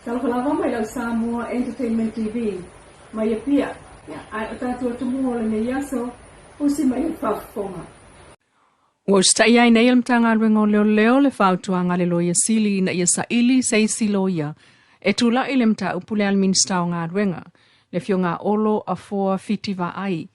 Talofa lava mai lau Samoa Entertainment TV mai Apia, ae o tatou atumua o lenei aso, usi mai le faafofoga. Ua usitai ai nei e le Matagaluega o Leoleo le fautuaga a le Loia Sili ina ia saili se isi loia e tulai i le mataupu lea a le Minisita o Galuega, le Afioga Olo Afoa Fiti Vaai.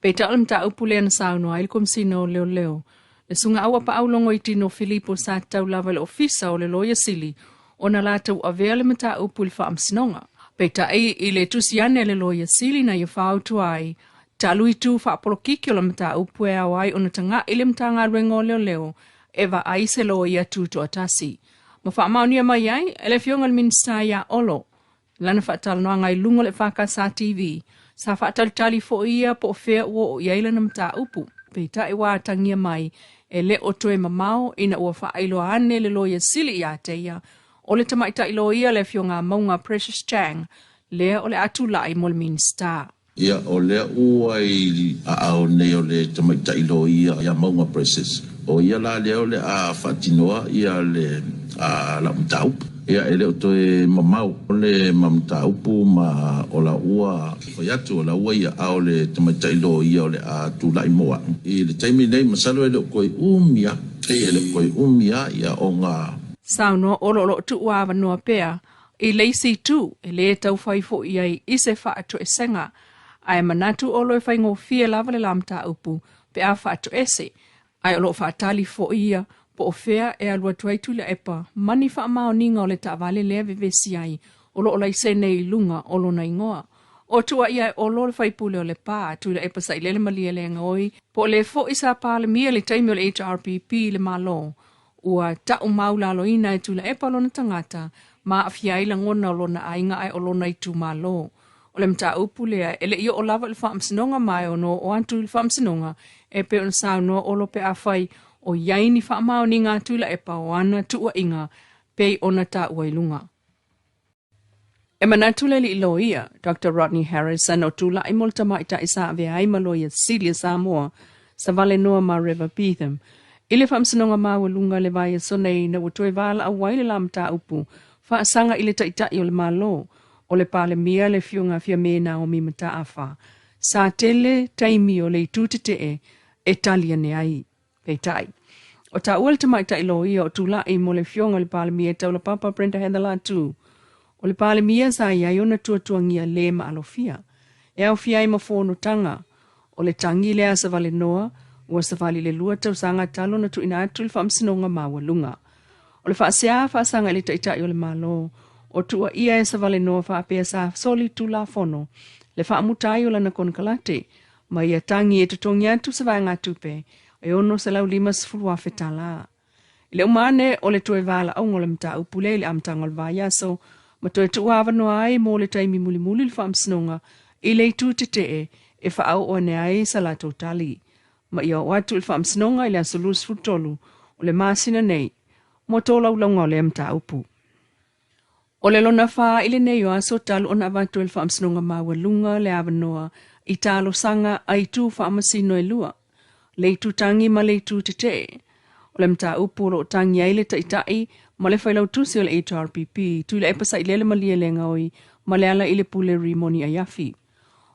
Peitai o le mataupu lea na saunoa ai le Komesina o Leoleo, le Susuga Auapaau Logoitino Filipo sa tatau lava i le Ofisa o le Loia Sili ona latou avea le mataupu i le Faamasinoga. Peitai i le tusi ane a le Loia Sili na ia fautua ai, talu itu faapolokiki o le mataupu e ao ai ona taga'i le Matagaluega o Leoleo e vaai se loia tutoatasi. Ma faamaonia mai ai e le Afioga i le Minisita ia Olo lana faatalanoaga i luga o le EFKS TV, sa faatalitali foi ia po o fea ua oo i ai lana mataupu. Peitai ua atagia mai e le o toe mamao ina ua faailoa ane le Loia Sili ia te ia o le tamaitai loia le Afioga Mauga Precious Chang lea o le a tulai mo le Minisita. Ia, o lea ua i aao nei o le tamaitai loia ia Mauga Precious, o ia la lea o le a faatinoa ia le lau mataupu. Ia, e le o toe mamao le ma mataupu ma o la ua fai atu o la ua i aao o le tamaitai loia o le a tulai mo a'u. I le taimi nei, masalo e le o toe umi a, e le o toe umi a ia ona. Saunoa Olo o lo o tuu avanoa pea I le isi itu, e lē taufai foi i ai i se faatoesega, ae manatu Olo e faigofie lava le la mataupu pe a faatoese, ae o lo o faatali foi ia po o fea e alu atu ai Tuilaepa ma ni faamaoniga o le taavale lea e vevesi ai o lo o laisene i luga o lona igoa. O tuuaia e Olo le faipule o Lepa, Tuilaepa Sailele Malielegaoi, po o le foi sa Palemia i le taimi o le HRPP i le Malo, Ua ta'u maulaloina e Tuilaepa lona tagata ma aafia ai lagona o lona aiga ae o lona itumalo. O le mataupu lea e le i oo lava i le Faamasinoga ma e ono oo atu i le Faamasinoga e pei ona saunoa Olo pe afai o i ai ni faamaoniga a Tuilaepa o ana tuuaiga pei ona taua i luga. E manatu le alii loia, Doctor Rodney Harrison, o tulai mo le tamaitai sa avea ai ma Loia Sili a Samoa, sa valenoa ma River Beetham, i le Faamasinoga Maualuga i le vaiaso nei ina ua toe valaau ai le la mataupu faasaga i le Taitai o le Malo, o le Palemia le Afioga Fiame Naomi Mataafa. Sa tele taimi o le itu tetee e tali ane ai. Peitai, o taua le tamaitai loia o tulai mo le Afioga i le Palemia e taulapapa Brenda Heather Latu. O le Palemia sa i ai ona tuatuagia lē maalofia, e aofia ai ma fonotaga. O le tagi lea a Savalenoa, ua savali i le lua tausaga talu ona tuuina atu i le Faamasinoga Maualuga. O le faasea faasaga i le Taitai o le Malo, o tuuaia e Savalenoa faapea sa soli Tulafono le faamuta ai o lana konekarate Ma ia tagi e totogi atu se vaegatupe e $650,000 tala. I le uma ane o le toe valaauga o le mataupu lea i le amataga o le vaiaso, ma toe tuuavanoa ai mo le taimi mulimuli le Faamasinoga i le itu tetee e faaoo ane ai sa latou tali. Ma ia oo atu i le Faamasinoga i le aso 23 o le masina nei mo tolaulauga o lea mataupu. O le lona fa i lenei o aso talu ona avatu e le Faamasinoga Maualuga le avanoa i talosaga a itu faamasino e lua, le itu tagi ma le itu tetee. O le mataupu o lo o tagi ai le Taitai ma le Failautusi o le HRPP, Tuilaepa Sailele Malielegaoi ma Lealailepule Rimoni Aiafi.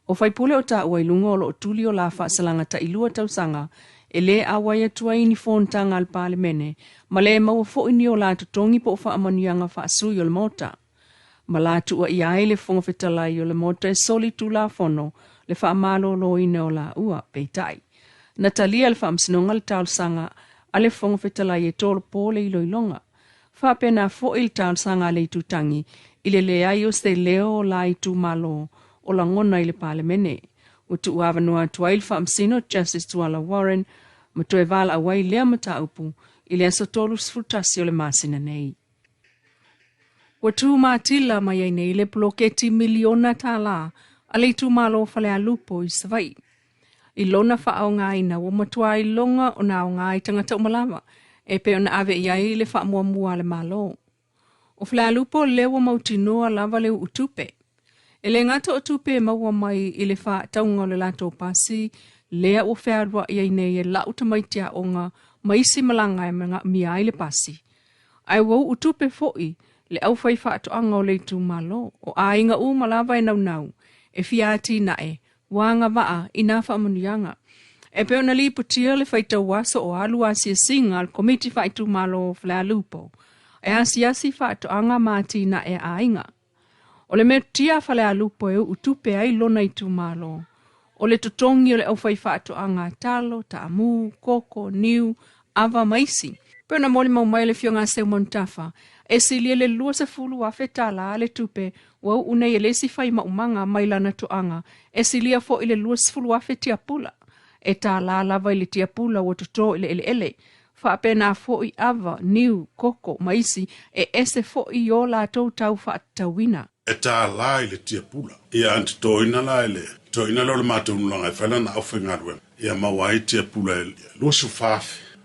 O faipule o taua i luga o lo o tuli o la faasalaga tailua tausaga e lē auai atu ai i ni fonotaga a le Palemene ma lē maua foi ni o la totogi po o faamanuiaga faasui o le Maota. Ma la tuuaia ai le Fofoga Fetalai o le Maota e soli Tulafono le faamaloloina o laua. Peitai, na talia le Faamasinoga le talosaga a le Fofoga Fetalai e tolopo le iloiloga. Faapena foi le talosaga a le Itutagi i le leai o se leo o la itumalo o lagona i le Palemene. Ua tuuavanoa atu ai le Faamasino Justice Tuala Warren ma toe valaau ai lea mataupu i le aso 31 o le masina nei. Ua tu matila mai ai nei le poloketi miliona tala a le itumalo o Falealupo i Savaii. I lona faaaogaina, ua matua iloga ona aoga i tagata uma lava, e pei ona ave i ai le faamuamua a le Malo. O Falealupo lea ua mautinoa lava le uutupe. E le gata o tupe e maua mai i le faatauga o le latou pasi lea ua fealuai ai nei e lau tamaiti aoga ma isi malaga e manaomia ai le pasi, ae ua uutupe foi le aufaifaatoaga o le itumalo, o aiga uma lava e naunau e fia atinae ua agavaa i nā faamanuiaga. E pei ona lipotia le faitau aso o alu asiasiga a le Komiti Faaitumalo o Falealupo e asiasi faatoaga ma atinae a aiga. O le metotia a Falealupo e uu tupe ai lona itumalo, o le totogi o le aufaifaatoaga a talo, taamu, koko, niu, ava ma isi. Pei ona molimau mai le Afioga a Seumanutafa, e silia le $20,000 tālā le tupe ua uu nei e le isi fai maumaga mai lana toaga, e silia foi le 20,000 tiapula. E tālā lava i le tiapula ua totō i le eleele. Faapena foi ava, niu, koko ma isi e ese foi i o latou tau faatatauina. E tālā i le tiapula. Ia ana totoina la i le totoina lea o le matou nulaga e fai lana aufaigaluega, ia maua ai tiapula e 24,000.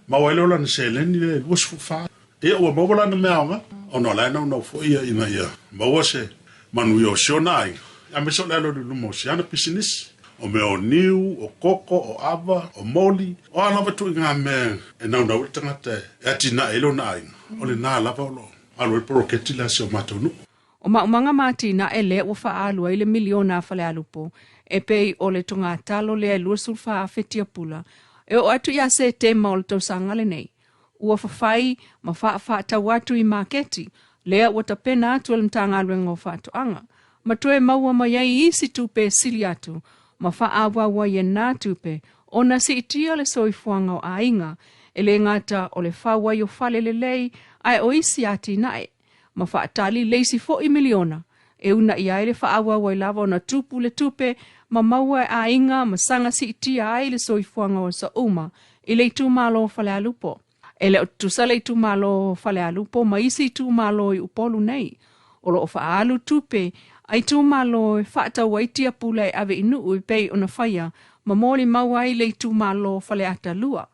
Maua ai lea o lana seleni lea e 24. Ia ua maua lana mea aoga, ona o la e naunau foi ia ina ia maua se manuia o si ona aiga, aemaise o le alo i luma o si ana pisinisi, o mea o niu, o koko, o ava, o moli, o a lava ituaiga mea e naunau ai le tagata e atinae ai lona aiga, o lena lava o lo o alu ai le poloketi lea a si o matou nuu. O maumaga ma atinae lea ua faaalu ai le miliona a Falealupo e pei o le togatalo lea e 24,000 tiapula e oo atu ia Setema o le tausaga lenei. Ua fafai ma faafaatau atu i maketi, lea ua tapena atu e le Matagaluega o Faatoaga, ma toe maua mai ai isi tupe e sili atu ma faaauau ai e nā tupe ona siitia le soifuaga o aiga, e le gata o le fau ai o fale lelei ae o isi atinae, ma faatali le isi foi miliona e unaia ai le faaauau ai lava ona tupu le tupe ma maua e aiga ma saga siitia ai le soifuaga o aso uma i le itumalo o Falealupo. E le o tutusa le itumalo o Falealupo ma isi itumalo i Upolu nei. O lo o faaalu tupe a itumalo e faatau ai tiapula e ave i nuu e pei ona faia ma molimau ai le itumalo o Faleata 2.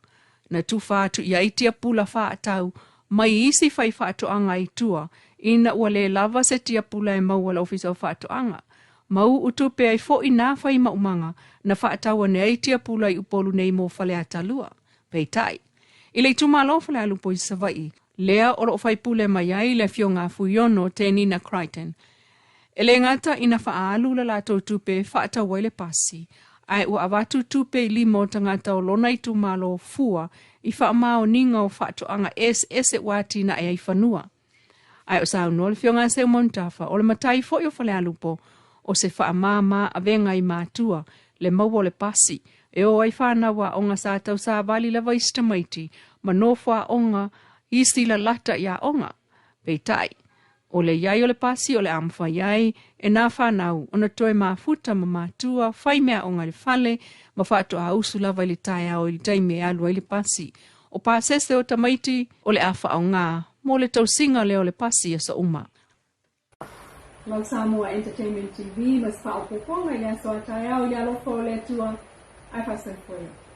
Na tufa atu i ai tiapula faatau mai isi faifaatoaga i tua ina ua le lava se tiapula e maua le Ofisa o Faatoaga. Ma uu tupe ai foi nā fai maumaga na faatau ane ai tiapula i Upolu nei mo Faleata 2. Peitai, i le itumalo o Falealupo i Savaii, lea o lo o faipule mai ai le Afioga a Fuiono Tenina Crichton, E le gata ina faaalu le latou tupe e faatau ai le pasi, ae ua avatu tupe i lima o tagata o lona itumalo fua i faamaoniga o faatoaga eseese ua atinae ai fanua. Ae o saunoa le Afioga a Seumanutafa, o le matai foi o Falealupo, o se faamama avega i matua le maua o le pasi e o ai fanau aoga sa tausavali lava isi tamaiti ma nofo aoga isi lalata i aoga. Peitai, o le i ai o le pasi o le a mafai ai e nā whānau ona toe mafuta ma matua whai mea o ngai fale ma whaatoa usu lava i le taeao i le taimi e alu ai le pasi. O pasese o tamaiti o le a whaonga mō le tausiga lea o le pasi aso uma. Lau Samoa Entertainment TV ma se faaopoopoga i le aso a taeao i le alofa o le Atua ae faasoifuaina.